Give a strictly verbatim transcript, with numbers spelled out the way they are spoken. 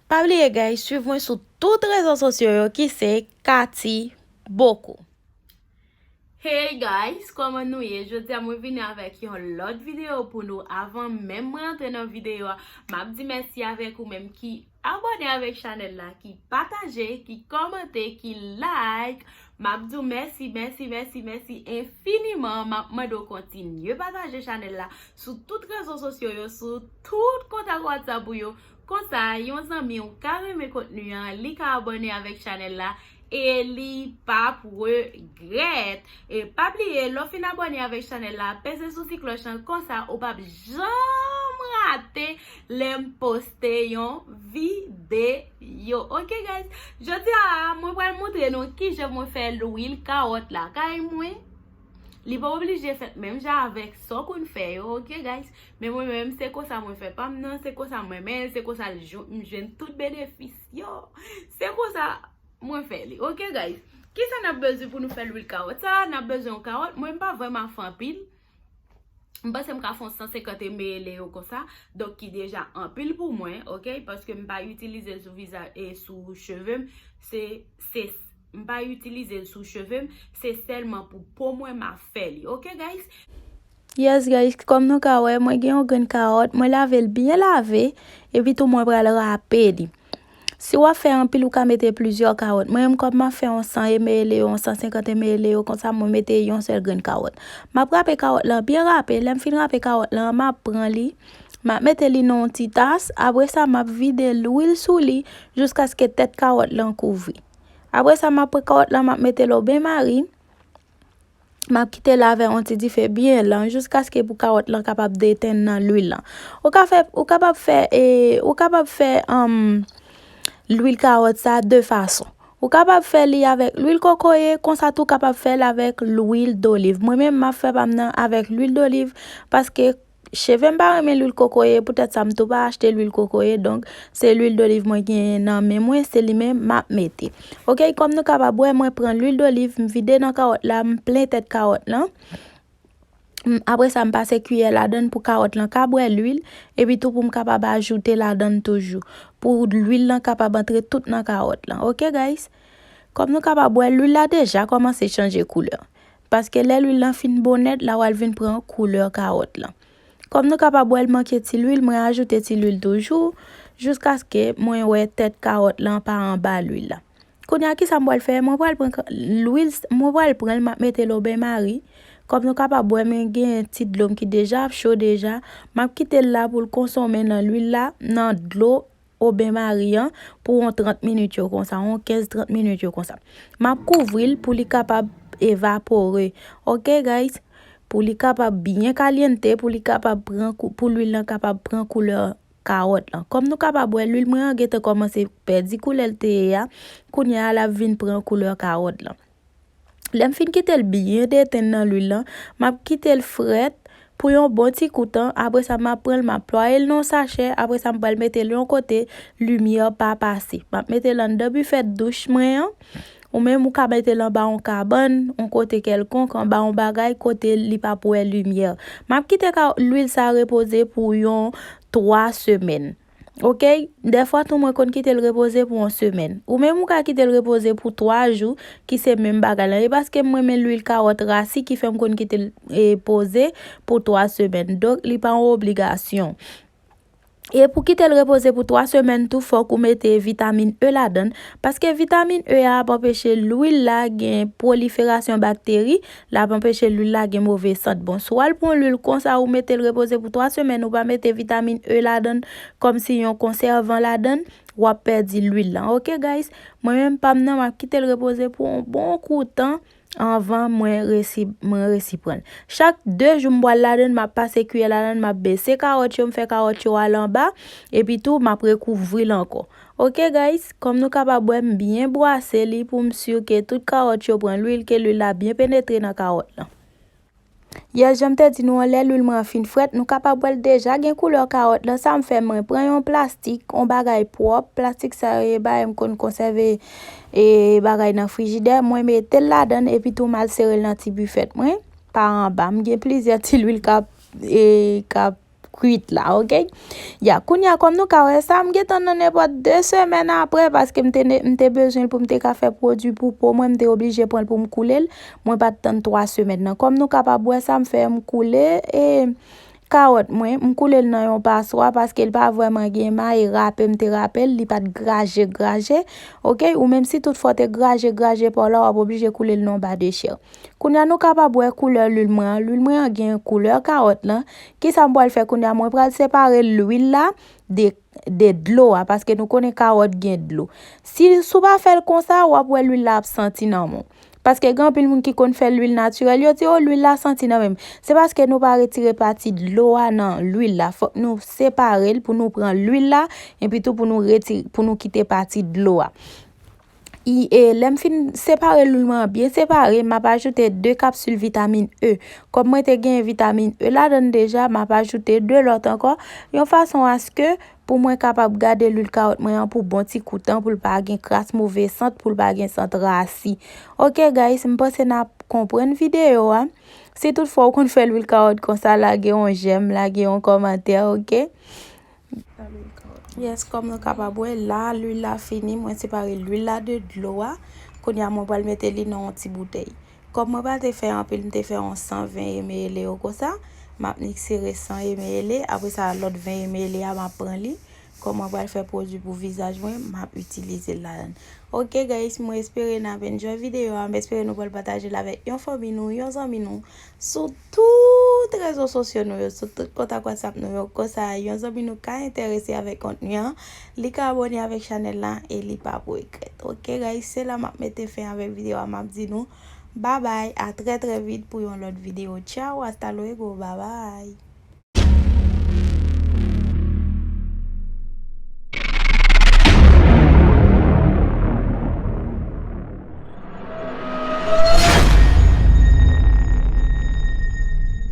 Pa bliye, guys, swiv mwen sou tout rezo sosyo yo ki se Cathy Bocou. Hey guys, kòman nou ye? Jodi a mwen vini avèk yon lòt videyo pou nou. Avan menm mwen antre nan videyo a, m ap di mèsi avèk ou menm ki abòne avèk chanèl la, ki pataje, ki kòmante, ki like. M ap di w mèsi, mèsi, mèsi, mèsi enfiniman. M ap mande w kontinye pataje chanèl la sou tout rezo sosyo yo, sou tout kontak WhatsApp ou yo. Konsa, yon zanmi w ka renmen kontni an, li ka abòne avèk chanèl la e li p ap regrèt. E pa bliye, lè w fin abòne avèk chanèl la, peze sou ti klòch lan, konsa ou p ap janm rate lè m poste yon videyo. Ok guys, jodi a mwen pral montre nou kijan mwen fè lwil kawòt la kay mwen. Li pa oblije fèt menm jan avèk sa w konn fè yo, ok guys? Men mwen menm, se konsa mwen fè pa m nan, se konsa mwen renmen l, se konsa l jwenn, m jwenn tout benefis yo. Se konsa mwen fè li, ok guys? Kisa n ap bezwen pou nou fè lwil kawòt sa? N ap bezwen yon kawòt. Mwen, m pa vrèman fè anpil. M panse m ka fè yon san senkant ml yo konsa. Donk, ki deja anpil pou mwen, ok? Paske m pa itilize l sou vizaj e sou cheve m. Se, se, m pa itilize l sou cheve m. Se sèlman pou po mwen m ap fè li, ok guys? Yes, guys, kòm nou ka wè, mwen gen yon grenn kawòt, mwen lave l byen lave, epi tou mwen pral rape li. Si w ap fè anpil, ou ka mete plizyè kawòt. Mwen menm, kòm m ap fè yon san ml yo, yon san senkant ml yo, konsa mwen mete yon sèl grenn kawòt. M ap rape kawòt lan byen rape. Lè m fin rape kawòt lan, m ap pran li, m ap mete li nan yon ti tas. Apre sa, m ap vide lwil sou li jiskaske tèt kawòt lan kouvri. Apre sa, m ap pran kawòt lan, m ap mete l o ben mari. M ap kite l avè yon ti dife byen lan jiskaske pou kawòt lan kapab detenn nan lwil lan. Ou ka fè, ou kapab fè, e, ou kapab fè um, lwil kawòt sa de fason. Ou kapab fè li avèk lwil kokoye, konsa tou kapab fè l avèk lwil doliv. Mwen menm, m ap fè pa m nan avèk lwil doliv paske cheve m pa renmen lwil kokoye, poutèt sa m tou pa achte lwil kokoye, donk se lwil doliv mwen genyen nan men mwen, se li menm m ap mete. Ok, kòm nou kapab wè, mwen pran lwil doliv, m vide nan kawòt la, m plen tèt kawòt lan. M, apre sa, m pase kiyè ladann pou kawòt lan ka bwè lwil, epi tou pou m kapab ajoute ladann toujou, pou lwil lan kapab antre tout nan kawòt lan. Ok, guys? Kòm nou kapab wè, lwil la deja kòmanse chanje koulè. Paske lè lwil lan fin bon nèt, la w al vin pran koulè kawòt lan. Kòm nou kapab wè, l manke ti lwil, mwen ajoute ti lwil toujou, jiskaske mwen wè tèt kawòt lan pa anba lwil la. Kounye a, kisa m pral fè? Mwen pral pran ka-, lwil, mwen pral pran l, m ap mete l o ben mari. Kòm nou kapab wè, men gen ti dlo m ki deja ap cho deja. M ap kite l la pou l konsonmen nan lwil la, nan dlo o ben mari an, pou yon trant minit yo konsa, yon kenz trant minit yo konsa. M ap kouvri l pou li kapab evapore. Ok, guys? Pou li kapab byen kalyante, pou li kapab pran kou-, pou lwil lan kapab pran koulè kawòt lan. Kòm nou kapab wè, lwil mwen an gentan kòmanse pèdi koulè l te ye a. Kounye a, l ap vin pran koulè kawòt lan. Lè m fin kite l byen detenn nan lwil lan, m ap kite l frèt pou yon bon ti kou tan. Apre sa, m ap pran l, m ap plwaye l nan yon sachè. Apre sa, m pral mete l yon kote limyè pa pase. M ap mete l anndan bifèt douch mwen an. Ou menm, ou ka mete l anba yon kabann, yon kote kèlkonk, anba yon bagay, kote li p ap wè limyè. M ap kite ka-, lwil sa repoze pou yon twa semèn. Ok? Dèfwa tou, mwen konn kite l repoze pou yon semèn. Ou menm, ou ka kite l repoze pou twa jou, ki se menm bagay lan. E paske mwen renmen lwil kawòt rasi, ki fè m konn kite l, e, poze pou twa semèn. Donk, li pa yon obligasyon. E pou kite l repoze pou twa semèn tou, fòk ou mete vitamin E ladann, paske vitamin E a ap anpeche lwil la gen pwoliferasyon bakteri, l ap anpeche lwil la gen move sant. Bon, si w al pran lwil konsa, ou mete l repoze pou twa semèn, ou pa mete vitamin E ladann, kòmsi yon konsèvan ladann, w ap pèdi lwil lan. Ok, guys? Mwen menm, pa m nan, m ap kite l repoze pou yon bon kou tan. Anvan mwen resi, mwen resi pran l. Chak de jou m pral ladann, m ap pase kiyè ladann, m ap bese kawòt yo, m fè kawòt yo al anba, epi tou m ap rekouvri l ankò. Ok, guys, kòm nou kapab wè, m byen bwase li pou m si ke tout kawòt yo pran lwil, ke lwil la byen penetre nan kawòt lan. Yes, jan m te di nou an, lè lwil mwen an fin frèt, nou kapab wè l deja gen koulè kawòt lan. Sa m fè, mwen pran yon plastik, yon bagay pwòp. Plastik sa yo, e bagay m konn konsève, e, bagay nan frijidè. Mwen mete l ladann, epi tou m al sere l nan ti bifèt mwen, pa anba. M gen plizyè ti lwil k ap, e, k ap kwit la, oke? Ya, kounye a, kòm nou ka wè sa, m gentan nan nenpòt de semèn apre, paske m te ne- m te bezwen l pou m te ka fè pwodui pou po mwen, m te oblije pran l pou m koule l. Mwen pa t tann twa semèn nan. Kòm nou kapab wè sa, m fè m koule e kawòt mwen, m koule l nan yon paswa paske l pa vrèman gen may, e rape m te rape l, li pa t graje, graje, oke? Ou menm si toutfwa w te graje, graje pa w la, w ap oblije koule l nan yon ba de chè. Kounye a, nou kapab wè koulè lwil mwen an. Lwil mwen an gen koulè kawòt lan. Kisa m pral fè kounye a? Mwen pral separe lwil la de, de dlo a, paske nou konnen kawòt gen dlo. Si, si w pa fè l konsa, w ap wè lwil la ap santi nan men w. Paske gen anpil moun ki konn fè lwil natirèl, yo di, "O, lwil la santi nan men m." Se paske nou pa retire pati dlo a nan lwil la. Fòk nou separe l pou nou pran lwil la, epi tou pou nou retire, pou nou kite pati dlo a. I, e, lè m fin separe lwil mwen an byen separe, m ap ajoute de kapsil vitamin E. Kòm mwen te gen vitamin E ladan l deja, m ap ajoute de lòt ankò, yon fason aske pou mwen kapab gade lwil kawòt mwen an pou bon ti kout tan, pou l pa gen kras move sant, pou l pa gen sant rasi. Oke, guys, m panse n ap konprann videyo a. Si toutfwa w konn fè lwil kawòt konsa, lage yon jèm, lage yon kòmantè, oke? Yes, kòm nou kapab wè, la, lwil la fini, mwen separe lwil la de dlo a. Kounye a, mwen pral mete li nan yon ti boutèy. Kòm mwen pa te fè anpil, m te fè yon san ven ml konsa. M ap mikse res san ml, apre sa, lòt ven ml a, m ap pran li. Kòm mwen pral fè pwodui pou vizaj mwen, m ap itilize l ladan l. Oke, guys, mwen espere n ap enjoy videyo a. M espere nou pral pataje l avèk yon fanmi nou, yon zanmi nou, sou tout rezo sosyo nou yo, sou tout kontak WhatsApp nou yo. Konsa, yon zanmi nou ka enterese avèk kontni an, li ka abòne avèk chanèl la e li p ap regrèt. Oke, guys, se la m ap mete fen avèk videyo a. M ap di nou babay, a trè, trè vit pou yon lòt videyo. Tchaw, hasta luego, babay.